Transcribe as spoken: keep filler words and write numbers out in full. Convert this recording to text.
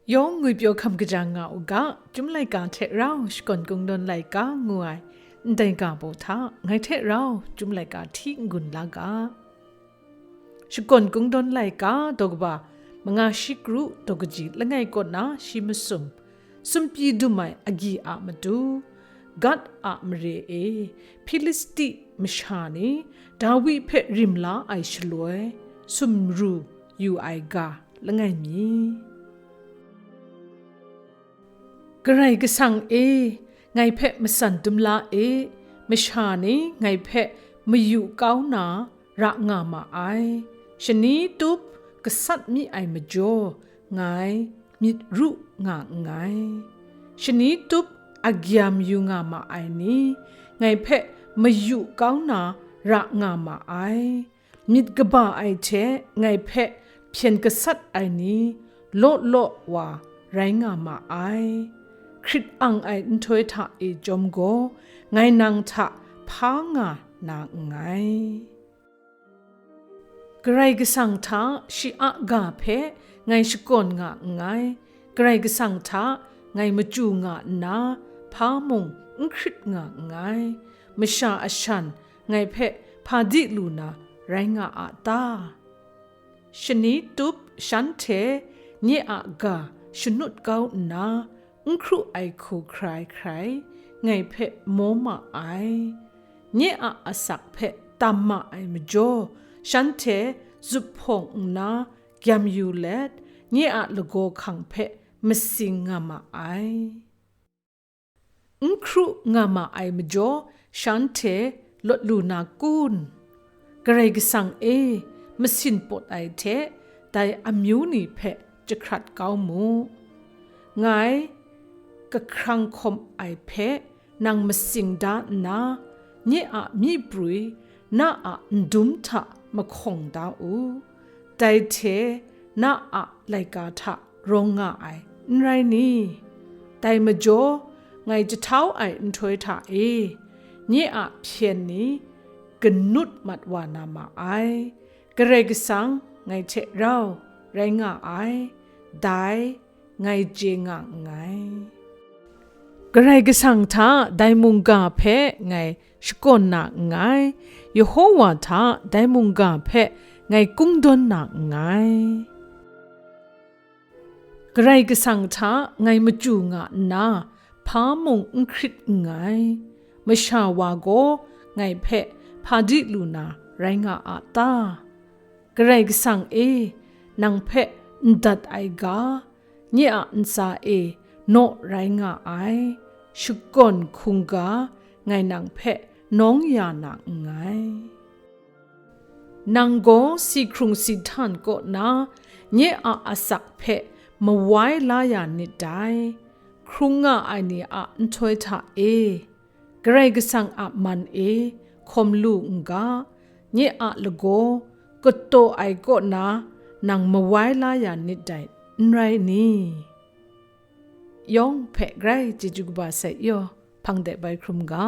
Yawng ngwi pyaw hkam kajang nga u ga, Chyum laika hte rau shakawn kungdawn laika ngu ai ndai ga baw hta, ngai hte rau Chyum laika hti n-gun la ga. Shakawn kungdawn laika daw kaba manga shi kru daw kaji langai kaw na shi masum, sumpyi dum ai agyi a matu, Gat a mare e, Hpilisti masha ni Dawi hpe rim la ai shaloi, sumru yu ai ga langai mi. Karai Kasang e, ngai hpe matsan dum la e, masha ni ngai hpe mayu kau na ra nga ma ai. Shani tup gasat mi ai majaw, ngai myit ru nga nngai. Shani tup agyam yu nga ma ai ni, ngai hpe mayu kau na ra nga ma ai. Myit kaba ai hte ngai hpe hpyen gasat ai ni, law law wa rai nga ma ai. Hkrit ang ai nhtoi hta e chyawm gaw, ngai nang hta hpa nga na nngai. Karai Kasang hta shi a ga hpe ngai shakawn nga nngai. Karai Kasang hta ngai machyu nga nna, hpa mung n hkrit nga nngai. Masha ashan ngai hpe hpa di lu na rai nga a ta? Shani tup shanhte nye a ga shanut kau nna, n hkru ai hku hkrai hkrai ngai hpe maw ma ai. Nye a asak hpe tam ma ai majaw, shanhte zuphpawng nna gyam yu let, nye a lagaw hkang hpe masing nga ma ai. N hkru nga ma ai majaw, shanhte lawt lu na kun? Karai Kasang e, masin pawt ai hte dai amyu ni hpe jahkrat kau mu. Ngai kahkrang hkawm ai hpe nang masing da nna, nye a myi prwi na a ndum hta mahkawng da u. Dai hte na a laika hta rawng nga ai, n rai ni? Dai majaw, ngai jahtau ai nhtoi hta e, nye a hpyen ni ganut mat wa na ma ai. Karai Kasang ngai hte rau rai nga ai, dai ngai chye nga nngai. Karai Kasang hta dai mungga hpe ngai shakawn na nngai, Yehowa hta dai mungga hpe ngai kungdawn na nngai. Karai Kasang hta ngai machyu nga nna, hpa mung n hkrit nngai. Masha wa gaw ngai hpe hpa di lu na rai nga a ta? Karai Kasang e, nang hpe n dat ai ga, nye a ntsa e naw rai nga ai, shakawn hkungga ngai nang hpe nawng ya na nngai. Nang gaw si hkrung si htan kaw na, nye a asak hpe mawai la ya nit dai. Hkrung nga ai ni a nhtoi hta e, Karai Kasang a man e hkawm lu n ga, nye a lagaw kataw ai kaw na nang mawai la ya nit dai, n rai ni? Yawng hpe grai chyeju kaba sai yaw, hpang de bai hkrum ga.